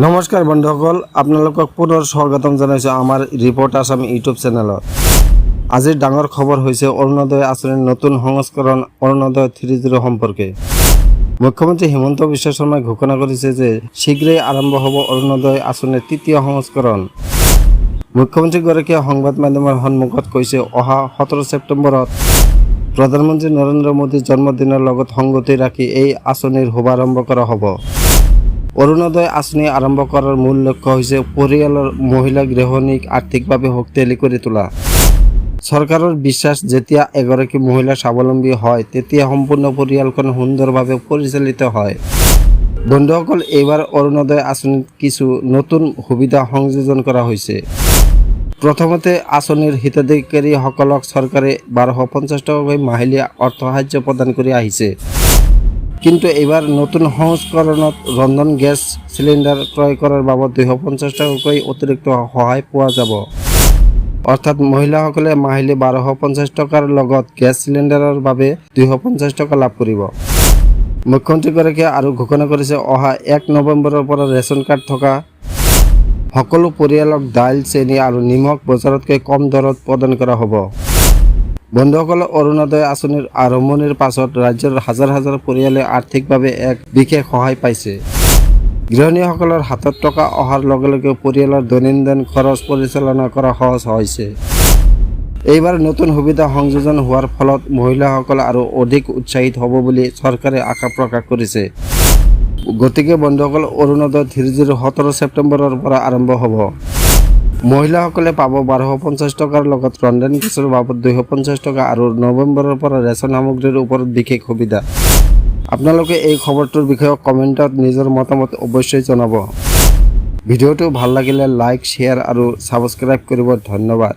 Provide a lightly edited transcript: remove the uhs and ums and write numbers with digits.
নমস্কাৰ বন্ধুসকল, আপোনালোকক পুনৰ স্বাগতম জনাইছোঁ আমাৰ ৰিপৰ্ট আছাম ইউটিউব চেনেলত। আজিৰ ডাঙৰ খবৰ হৈছে অৰুণোদয় আঁচনিৰ নতুন সংস্কৰণ অৰুণোদয় 3.0 সম্পৰ্কে। মুখ্যমন্ত্ৰী হিমন্ত বিশ্ব শৰ্মাই ঘোষণা কৰিছে যে শীঘ্ৰেই আৰম্ভ হ'ব অৰুণোদয় আঁচনিৰ তৃতীয় সংস্কৰণ। মুখ্যমন্ত্ৰীগৰাকীয়ে সংবাদ মাধ্যমৰ সন্মুখত কৈছে, অহা 17 ছেপ্টেম্বৰত প্ৰধানমন্ত্ৰী নৰেন্দ্ৰ মোদীৰ জন্মদিনৰ লগত সংগতি ৰাখি এই আঁচনিৰ শুভাৰম্ভ কৰা হ'ব। অৰুণোদয় আঁচনি আৰম্ভ কৰাৰ মূল লক্ষ্য হৈছে পৰিয়ালৰ মহিলা গৃহিণীক আৰ্থিকভাৱে শক্তিশালী কৰি তোলা। চৰকাৰৰ বিশ্বাস, যেতিয়া এগৰাকী মহিলা স্বাৱলম্বী হয়, তেতিয়া সম্পূৰ্ণ পৰিয়ালখন সুন্দৰভাৱে পৰিচালিত হয়। বন্ধুসকল, এইবাৰ অৰুণোদয় আঁচনিত কিছু নতুন সুবিধা সংযোজন কৰা হৈছে। প্ৰথমতে, আঁচনিৰ হিতাধিকাৰীসকলক চৰকাৰে 1250 টকাকৈ মাহিলী অৰ্থ সাহায্য প্ৰদান কৰি আহিছে। কিন্তু এইবাৰ নতুন সংস্কৰণত ৰন্ধন গেছ চিলিণ্ডাৰ ক্ৰয় কৰাৰ বাবদ 250 টকাকৈ অতিৰিক্ত সহায় পোৱা যাব। অৰ্থাৎ মহিলাসকলে মাহিলী 1250 টকাৰ লগত গেছ চিলিণ্ডাৰৰ বাবে 250 টকা লাভ কৰিব। মুখ্যমন্ত্ৰীগৰাকীয়ে আৰু ঘোষণা কৰিছে, অহা 1 নৱেম্বৰৰ পৰা ৰেচন কাৰ্ড থকা সকলো পৰিয়ালক দাইল, চেনি আৰু নিমখ বজাৰতকৈ কম দৰত প্ৰদান কৰা হ'ব। বন্ধুসকল, অৰুণোদয় আঁচনিৰ আৰম্ভণিৰ পাছত ৰাজ্যৰ হাজাৰ হাজাৰ পৰিয়ালে আৰ্থিকভাৱে এক বিশেষ সহায় পাইছে। গৃহিণীসকলৰ হাতত টকা অহাৰ লগে লগে পৰিয়ালৰ দৈনন্দিন খৰচ পৰিচালনা কৰা সহজ হৈছে। এইবাৰ নতুন সুবিধা সংযোজন হোৱাৰ ফলত মহিলাসকল আৰু অধিক উৎসাহিত হ'ব বুলি চৰকাৰে আশা প্ৰকাশ কৰিছে। গতিকে বন্ধুসকল, অৰুণোদয় 3.0 17 ছেপ্টেম্বৰৰ পৰা আৰম্ভ হ'ব। মহিলাসকলে পাব 1250 টকাৰ লগত ৰন্ধন গেছৰ বাবদ 250 টকা আৰু নৱেম্বৰৰ পৰা ৰেচন সামগ্ৰীৰ ওপৰত বিশেষ সুবিধা। আপোনালোকে এই খবৰটোৰ বিষয়ে কমেণ্টত নিজৰ মতামত অৱশ্যেই জনাব। ভিডিঅ'টো ভাল লাগিলে লাইক, শ্বেয়াৰ আৰু ছাবস্ক্ৰাইব কৰিব। ধন্যবাদ।